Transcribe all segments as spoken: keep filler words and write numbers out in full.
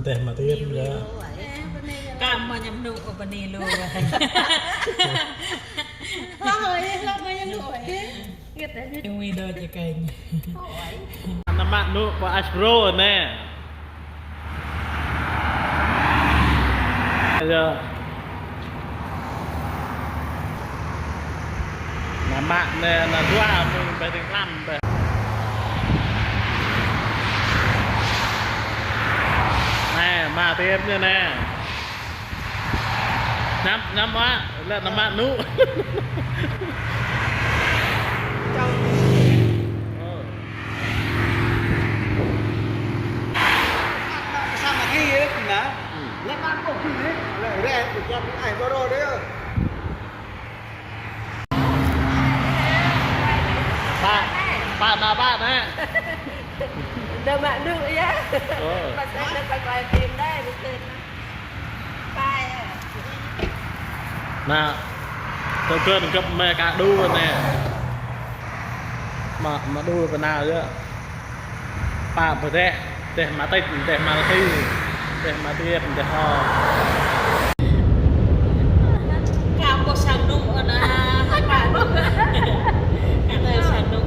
Teh mă tiêp ya. Kơ mă ñu mơnŭ kơ bơni lu. Hơi, lăp mă ñu mơnŭ hơi. Ngăt ñu. Ñu ui đơ čơkeng. Ană mă mơnŭ pơ Asbro anai. Ya. Ană mă anai, ană dua mơ̆ng ƀơi tơring klăm ƀơi. Anai, mă tiêp ñu anai. Ñăm, ñăm mă, lĕ ană mă mơnŭ. Ơ. Pă, pă ană pă anai. Đơ mă mơnŭ ya. Ơ. Pas anai đơ quay phim đây, bơkơ̆n. Anai, tơkơ̆n gơ̆p mă kơ đu anai. Mă, mă đu pơ anai yơh. Pă pơdeh, deh mă tĭt, deh mă tĭt, deh mă tiêp, deh ho. Kơ pô sang đu anai, hai pă đu. Kơ tơ sang đu.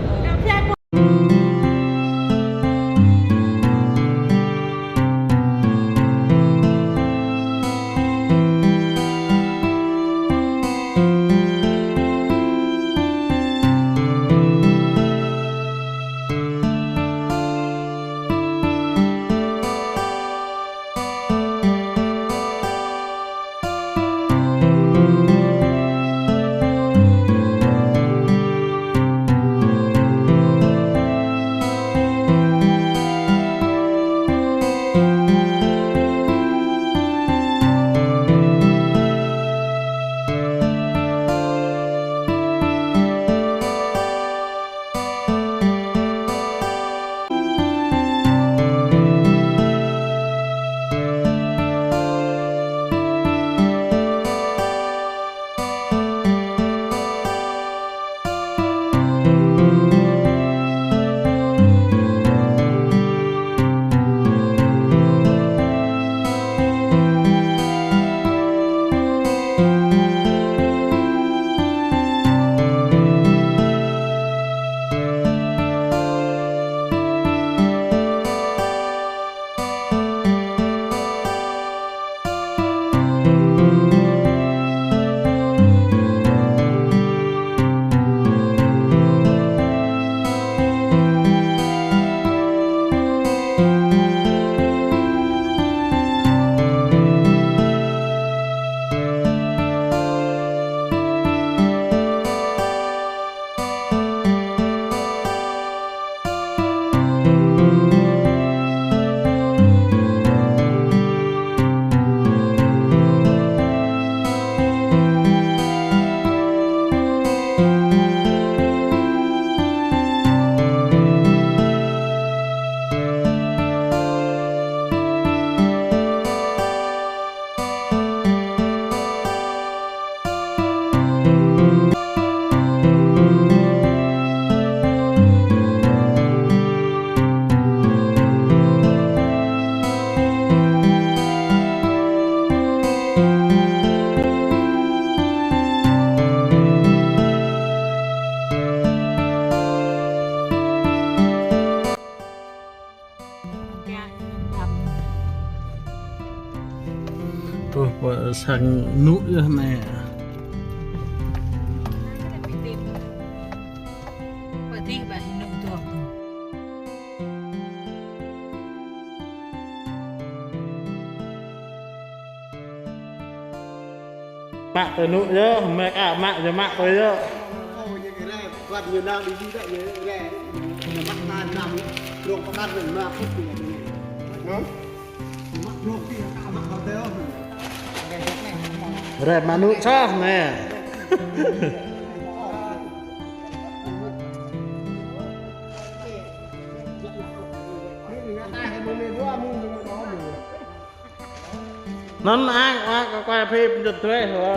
Tuh, pơ sang mơnŭ yơh anai. Mă tơ mơnŭ yơh, mă kơ mă yơh, mă tơ yơh. Rai mă mơnŭ soh anai. Anŭn ang, ang, kơ kuai phim jơt dreh wa.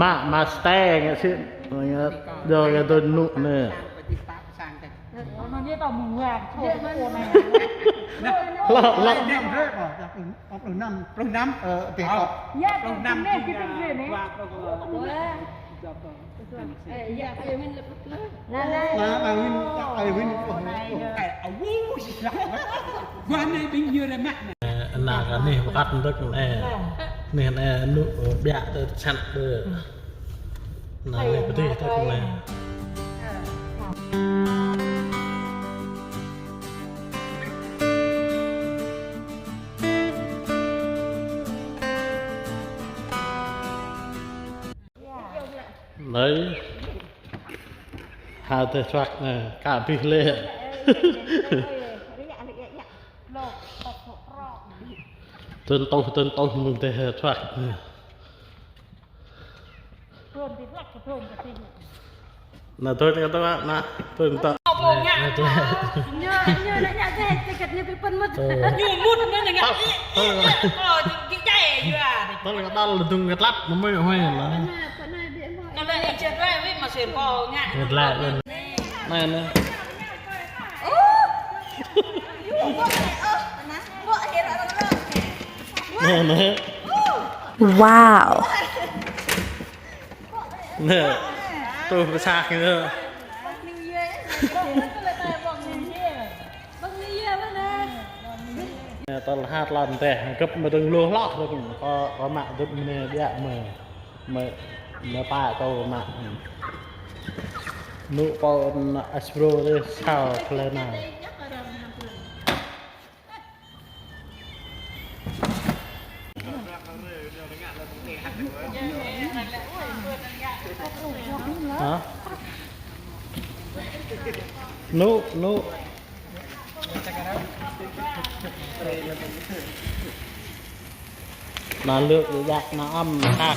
Mă, mă stê ngă sĭt. Ngă, dŏ ngă dŏ nŭ nê. Lŏ, lŏ. Pluh năm. Pluh năm. Ơ, tê kŏ. Pluh năm. Ană kơ anih pơkăt dơ̆ng anai. Anih anai nŭ biă tơ săn tơ. Anai anai pơdih tơ anai. Anai. Hă tơ̆ čuăk anai, kơ abih lĕ. Tơ̆n tŏh, tơ̆n tŏh mơ̆ng tơ̆ čuăk anai. Anai tơ̆n kơ tơ̆, anai tơ̆n tơ̆. Ñu, ñu ană ñu dêh, tơgăt ñu ƀu pơ̆n mŭt. Ñu mŭt mơ̆n ngă. Tơl, tơl, tơl kơ đal lơdung kơ tlăp mơ̆ mơi huai lah. Anai, anai, anai. Anai, anai. Anai, anai. Wow. Nè, tuh pơsah gitu. Nè, tơl hăt lăn teh, găp mơdơ̆ng lu hloh, kơ, kơ mă dŭp mơnê biă mơi. Mơi, mơi pă kơ mă. Nŭ pô asbro dêh sao tơlơi nao. Hă? Nŭ, nŭ. Nao lơ̆k djă nao ăm hă.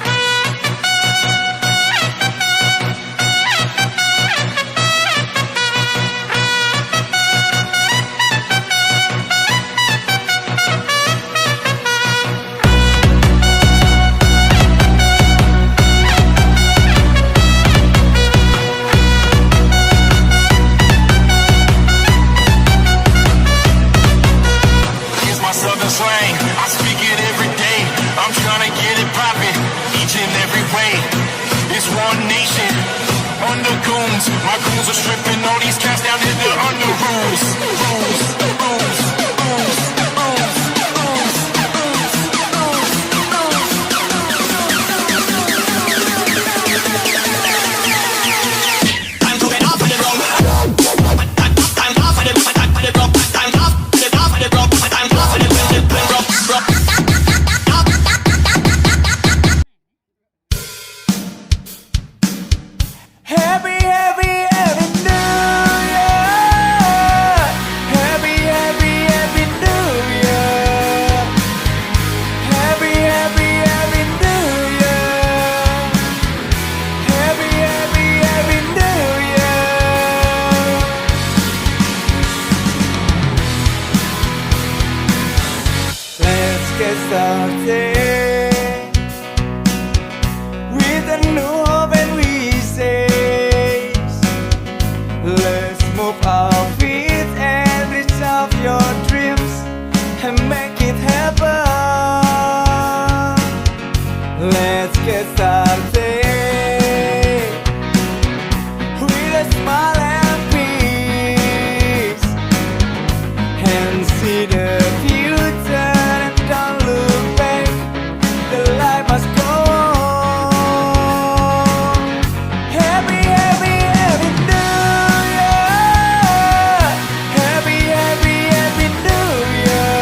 Here's my southern slang. I speak it every day. I'm tryna get it poppin' each and every way. It's one nation under goons. My goons are stripping all these cats down in the under rules. Rules, rules, rules, rules, rules, rules, rules. Happy, happy, happy New Year. Happy, happy, happy New Year. Happy, happy, happy New Year. Happy, happy, happy New Year. Let's get started with a new hope and wishes. Let's move our feet and reach out your dreams and make it happen. Let's get started with a smile and peace and see the future and don't look back. The life must go on. Happy, happy, happy New Year. Happy, happy, happy New Year.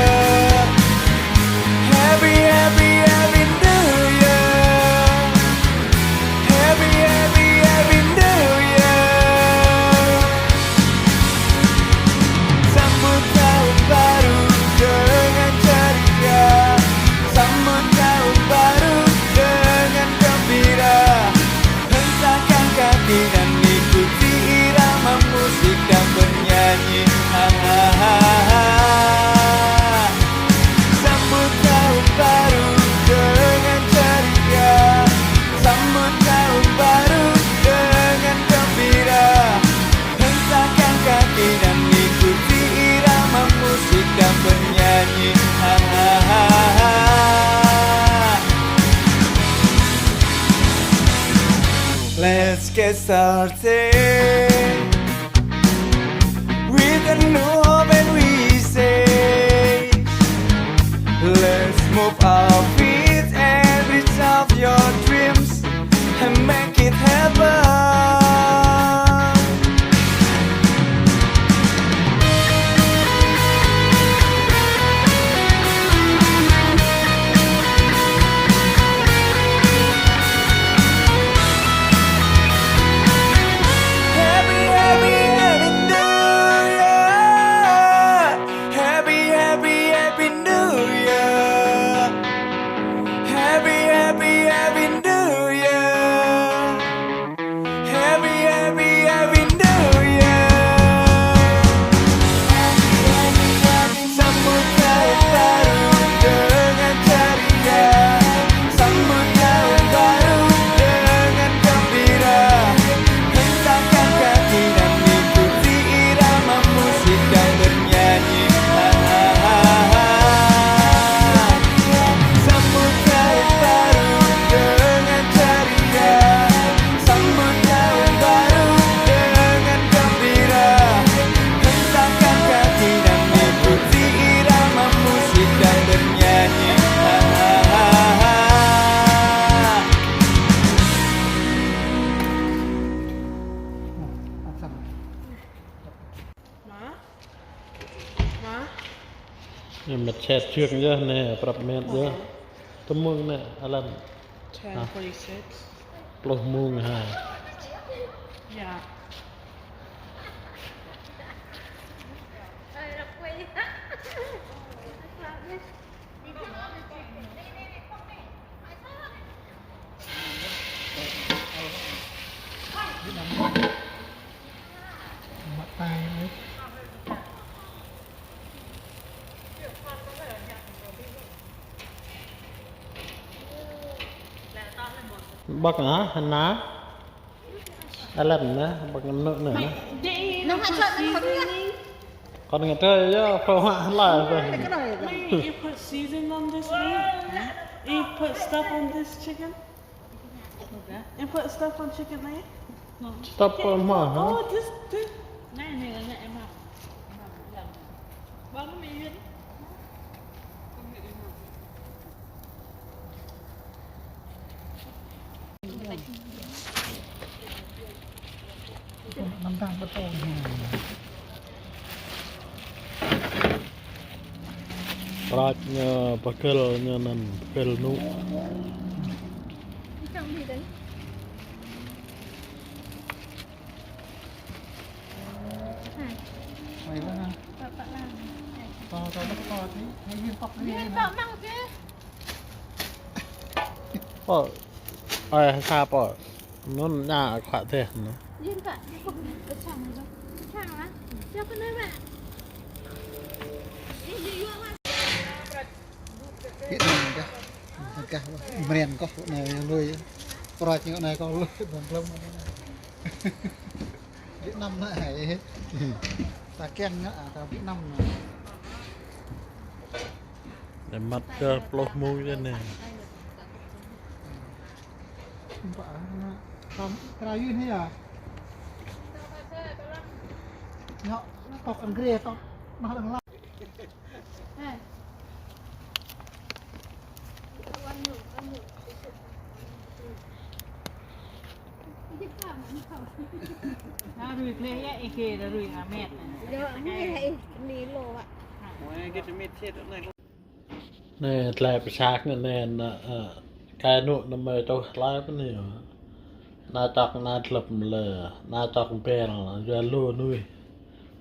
Happy, happy, happy New Year. Happy, happy, happy New Year. Sambut tahun baru dengan ceria. Sambut tahun baru dengan gembira. Hentakan kaki dan ikuti irama musik dan bernyanyi. Ha, ha, ha, ha. Sambut tahun baru dengan ceria. Sambut tahun baru dengan gembira. Hentakan kaki dan ikuti irama musik dan bernyanyi. Ha, ha, ha, ha. Let's get started with a new hope and wishes. Let's move our feet and reach out your dreams and make it happen. Happy, happy, happy New Year. Happy, happy, happy New Year. Set čư̆ng yơh nê, prăp met yơh. Tơ mông nê, alam. Ten forty-six. Pluh mông ha. Yeah. Băk hă, hơna? Alam nê, băk nŭ nê. Nê, nê, nê, nê. Kâo ngă tơ yơh, kâo hă hlơi bơ. Wait, you put seasoning on this meat? You put stuff on this chicken? You put stuff on chicken leg? Stuff on hmua hă? Oh, this, this. Nê, nê, nê, em hă. Bơ mì yun. Prăk ñu pơkơl ñu anŭn, pơkơl nŭ. Pô, ơi, sa pô. Anŭn ñu khua teh anŭn. Việt Nam kah. Kah mren kâo anai lui. Prăk ñu anai kâo lui bơ̆ng glông. Việt Nam anai. Ta kiăng ngă, ta Việt Nam anai. Nê măt kơ pluh mông yơh nê. Ƀă, nă, tơm, krao yun hă ya? Ñu, tŏk angrê, tŏk, mah đang lăng. Rui kleh ya, ih kê rui amet. Yo, anai hai, ni lo, Pak. Wah, kita mit set anai. Nê, tơlơi pơsak nê, nê, nă, ơ, kai nŭ nă mơi tŭ hlơi pơ nê. Nă čŏk nă tlăp mlơ, nă čŏk bel, yua lu nuih.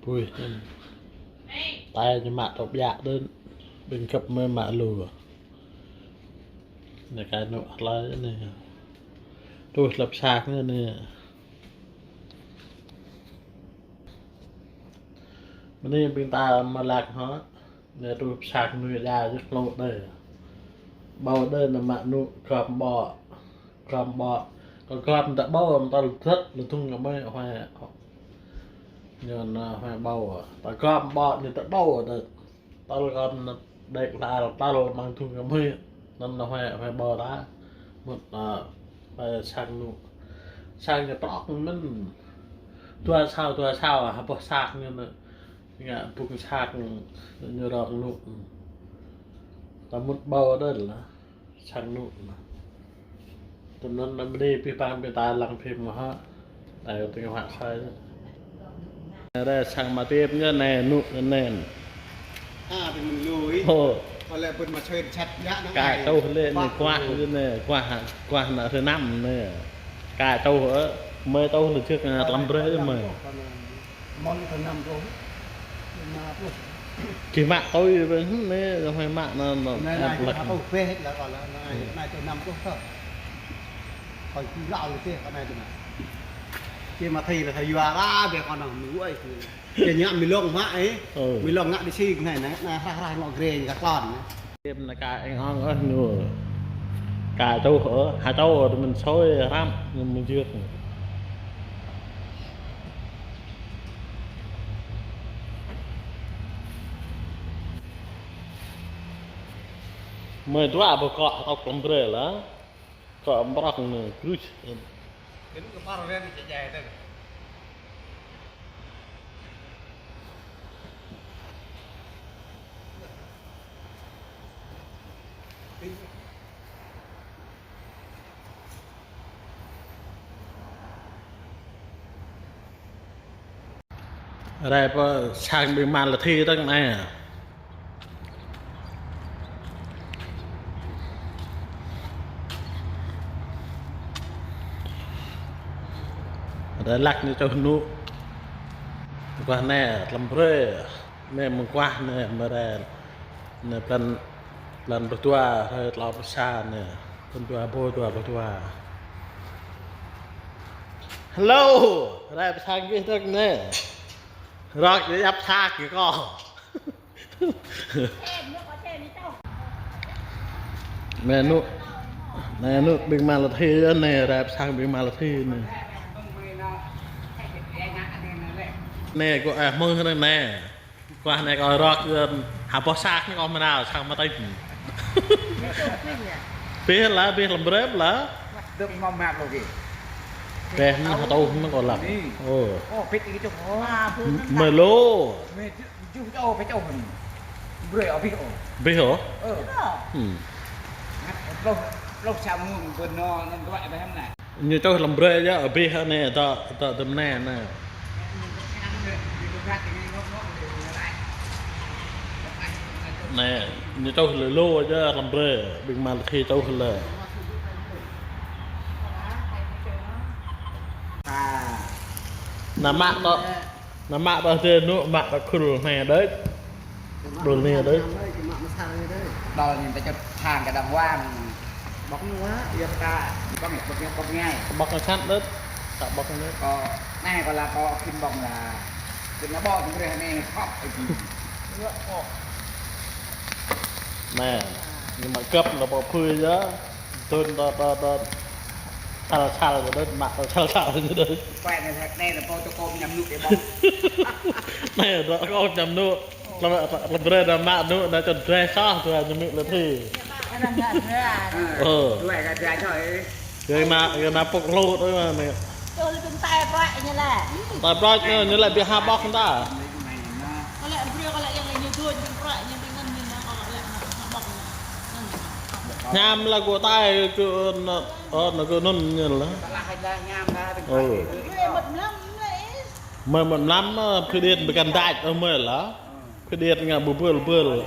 Puih nê. Tai ñu mă tŭ biă đơ̆n, ƀing kơp mơi mă lu. Nê kai nŭ hlơi nê. Tŭ hlăp sak nê, nê. Mơnê ƀing ta mă lak hŏ. Nê tŭ pơsak nui đa jơk hlô đê. Ƀâo đê nă mă nŭ gom ƀô̆. Gom ƀô̆. Kơ gom ta ƀâo mă tơl thơ̆t lơ thŭng kơ mơi hoai. Ñu nă hoai ƀâo. Ta gom ƀô̆ ñu ta ƀâo đê. Tơl gom nă đek ta tơl mă thŭng kơ mơi. Anŭn nă hoai, hoai ƀâo ta. Mŭt nă hoai sak nŭ. Sak ñu prăk mơ̆n. Dua sao, dua sao, ha boh sak ñu nă. Ngă bŭk sak ñu rŏk nŭ. Ta mŭt ƀâo đê la. Sak nŭ. Tơnăn nă mơnê pih pang pih ta lăng phim mơ̆ hă. Ta yua tơngia hă sai. Ră sak mă tiep ñu nê nŭ nê. A, tơngia lui. Ô. Kâo lĕ bơ̆n mă sui sat ya nă. Ka tŭ lĕ nê kuah ñu nê, kuah, kuah nă hơnăm nê. Ka tŭ, ơ, mơi tŭ lĕ jơk nă tlăm brơi mơi. Mơ̆n kơ năm pluh, lima pluh. Kih mă tui ƀơi hơnŭn nê, hoai mă nă, nă, anai, anai, anai, tui năm pluh thơ. Kâo kih rao lĕ tê, kâo anai tui nă. Kih mă thâo lĕ thâo yua ra, ƀơi kâo nă, mơguai kih. Kih ñu mơlông mă ê. Mơlông ngă đi si, anai, anai, anai, hrah, hrah, ngŏ grê, ngă klon nê. Tiêm nă ka eng ong ơ ñu. Ka tŭ ơ, ha tŭ ơ, tui mơ̆n sui răm, ñu mơ̆n jơk. Mơi dua ƀơ kŏ tŏk tlăm brơi la. Kŏ mprăk nê, krus. Đến cái bar ven cái chạy đây. Rai pơ sang ƀing mă lĕ thi tơ̆ng anai. Rai lăk ñu čuh ñu. Mơguah anai, tlam brơi. Anai mơguah anai, mơ̆ rai. Anai plan, plan bơdua, rai tlâo pluh sa anai. Plan dua rơbâo dua pluh dua. Hello, rai pơ sang gih tơ̆k anai. Rơ̆k yap sa gih kâo. Anai ñu, anai ñu ƀing Malathi yơh, anai rai pơ sang ƀing Malathi anai. Anai kâo ĕh mơ̆ng anai anai. Kâo anai kâo rơ̆k yơh, ha boh sa anai kâo mơnao sang mơtĭt. Bih lah, bih tlam brơi lah. Dơ̆ng mơ̆ mă lô gih. Bih anai ha tôh anai kâo lăk. Ơ. Ơ, bih anai čuh. Mơlô. Mơ̆ juh čô, bih čô anai. Brơi abih ôh. Bih ôh? Ơ. Hm. Pluh, pluh sa mơ̆ng bơnô anŭn tuai bih anai. Ñu čuh tlam brơi yơh, abih anai, tơ, tơ tơm anai anai. Anai, ñu čuh lơ lô yơh tlam brơi, ƀing Malathi čuh lơ. Anai mă tơ. Anai mă tơ tê ñu, mă tơ khul anai đôč. Đôl anai đôč. Đôl anai ta čut thang kơ đàng hoàng. Bŏk anai wă, yua ta bŏk anai, bŏk anai, bŏk anai. Bŏk anai sat đôč. Ta bŏk anai. Kâo, anai kâo lah kâo khĭn bŏk lah. Khĭn anai bŏk tơm brơi anai khŏp. Anai, ñu mă găp anai bŏk phơi yơh. Tơl, tơl, tơl, tơl. Sal, sal, tơl, mă, tơl, sal, sal, tơl. Quay anai, anai, anai, pô, tơ kâo ñăm ñu, tê bŏng. Anai, tơ kâo ñăm ñu. Tlam, tlam brơi anai mă ñu, anai čut drơi soh, tui ñu mĭ lĕ thi. Ơ. Tui ka drơi soh, ơ. Yơh anai, yơh anai pŏk hlô tui anai. Tui lĕ tơm tai prăk ñu lĕ. Tai prăk ñu, ñu lĕ ƀiă ha bŏk ta. Kâo lĕ brơi, kâo lĕ yang lĕ ñu tui, tơm prăk ñu, tơm ngăn ñu, kâo lĕ ha bŏk. Hiam lah kơ tai kơ anŭn, ơ, anŭn kơ anŭn ñu lah. Ơ. Mơ̆ mlam, mơ̆ mlam, ơ, phi điêt ƀu kăn đač, ơ, mơ̆ lah. Phi điêt ngă bơbơl bơl.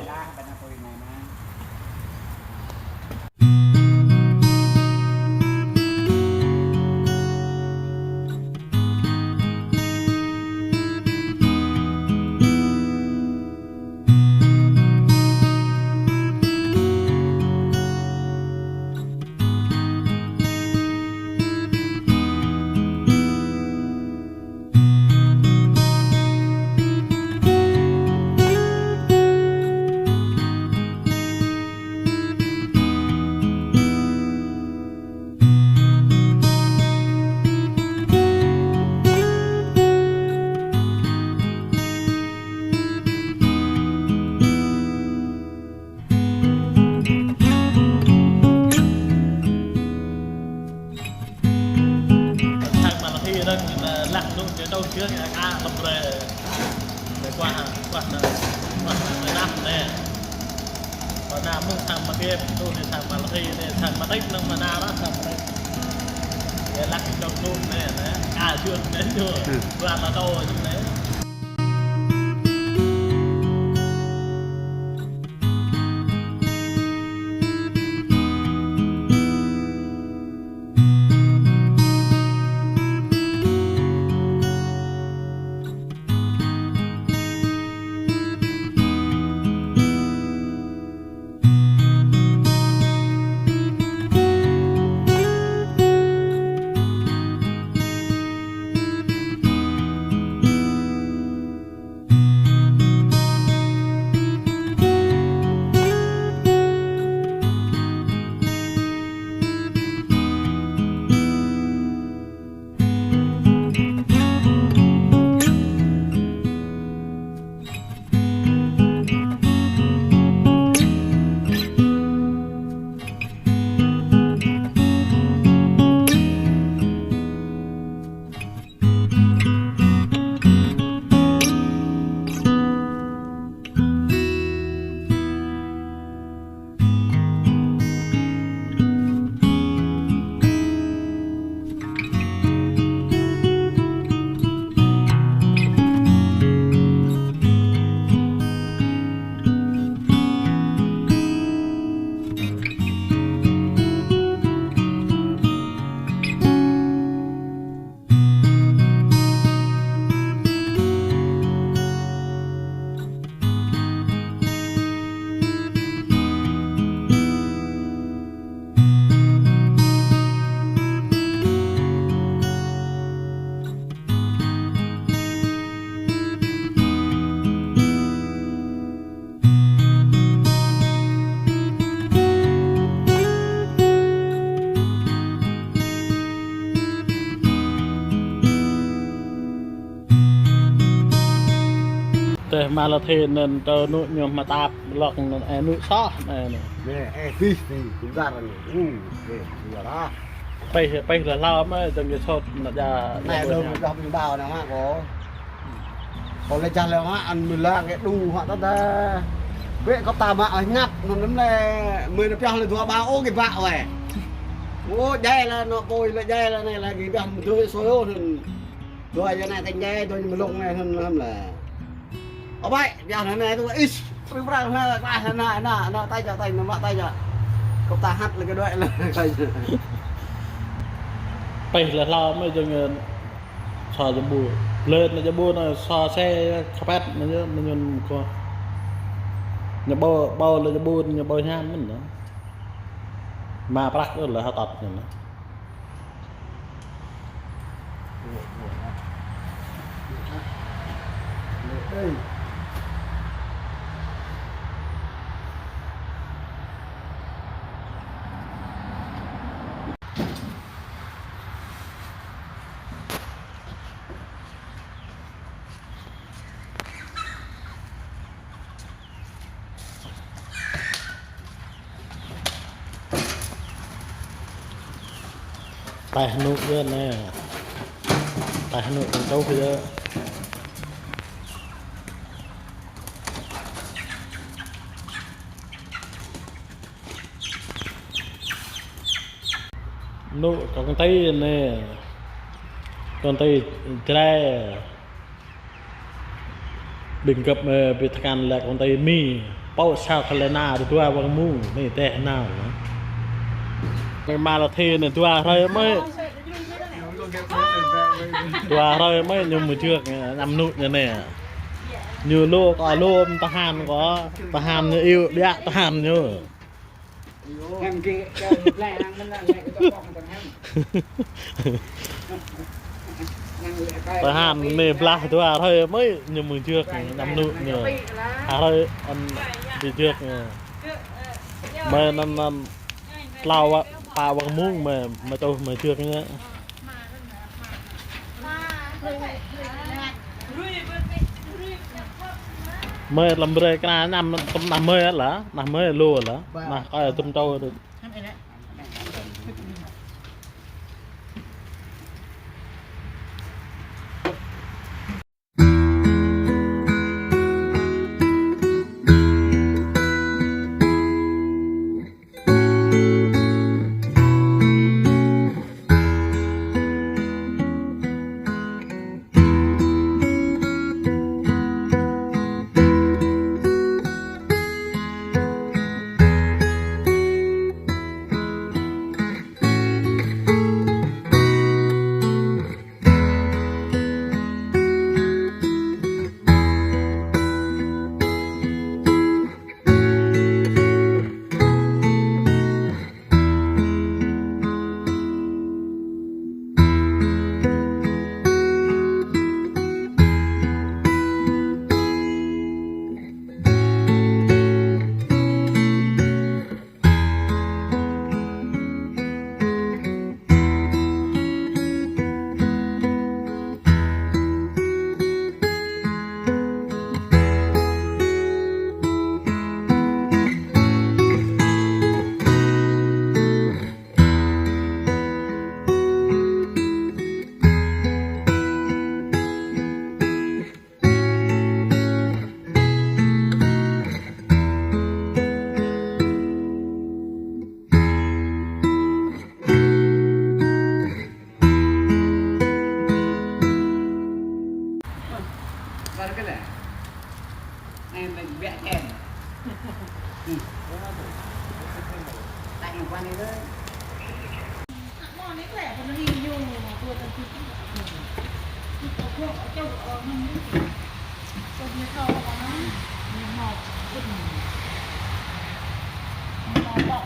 Sang Malathi anŭn, ơ, lăk anŭn, ñu tui kiăng, ơ, kơ tlam brơi. Ơ, kuah, kuah, kuah, kuah anai. Kâo anai mơ̆ng sang Malathi, tui anai sang Malathi, anai sang Malathi, anŭn mơ̆ anai lah sang Malathi. Yơh lăk čuh anŭn anai, anai. Kơ čuh anai čuh. Hm. Kuah lah tui anai. Mă lơ thê anŭn tơ nŭ ñu mă tap lŏk anŭn, ơ, nŭ soh anŭn. Nê, ơ, bih, bih, ƀing dar anŭn. Ơ, ơ, ƀing dar. Pĕh, pĕh lơ hlâo mơ̆, dơ̆ng ñu sot, anŭn ja, nê, ja dơ̆ng ƀuh ñu. Ƀing ƀao anŭn hă kâo. Kâo lĕ jah lĕ hă, anŭn mơ̆ lăng kơ đu hă tơdah. Bĕ kâo ta mă, ơ, ngăp, anŭn lĕ, mơ̆ anŭn pioh lĕ dua ƀao, ơ, kơ ƀă wĕ. Ơ, djai lĕ, anŭn pôi lĕ djai lĕ, anai lĕ, kơ pioh mơ̆ dua sôi ôh, anŭn. Dua jơnai tơñai, dua ñu mơlông anai, anŭn, anŭn lĕ. Ơ ƀai, pioh anai, anai, tui, is, pring prang, anai, anai, anai, anai, anai, tai ja, tai, anai, mă tai ja. Kâo ta hăt lĕ kơ đuaĭ lĕ, tai ja. Pĕh lơ hlâo mơ̆ dơ̆ng, ơ, so ja ƀu. Lĕ anŭn ja ƀu anŭn so se khăpet anŭn ñu, anŭn ñu kơ. Ñu ƀâo, ƀâo lĕ ja ƀu, ñu ƀâo hiam mơ̆n anŭn. Mă prăk ôh lĕ hơtăt anŭn. Taih nŭ yơh anai. Taih nŭ tơm čô yơh. Nŭ kông ti anai. Kông ti Jrai. Ƀing gơ̆p, ơ, ƀing tơkan lĕ kông ti Mi, pô sao kơ lĕ nao dua wang mơ̆ng, anai tĕh nao. Anai mă lơ thê anai dua hrơi mơ̆. Dua hrơi mơ̆ ñu mơjưk, anăm nŭ ñu anai. Ñu lu kơ lu tơhan kơ, tơhan ñu iâu biă tơhan ñu. Tơhan anai blah dua hrơi mơ̆ ñu mơjưk, anăm nŭ ñu. Hrơi anŭn mơjưk ñu. Mơ̆ anŭn, anŭn tlâo pă wang mơ̆ng mơ̆, mơ̆ čô mơjưk ñu. Mơ̆ lăm brơi kơ anăm tơm anăm mơ̆ lă, anăm mơ̆ lu lă, anăm kơ tơm čô.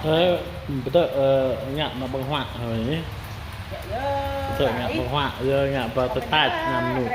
Thế, bữa tớ, ờ, ngạn nó bằng họa rồi nhé. Bữa tớ ngạn bằng họa, giờ ngạn vào tớ tạch nằm nụ.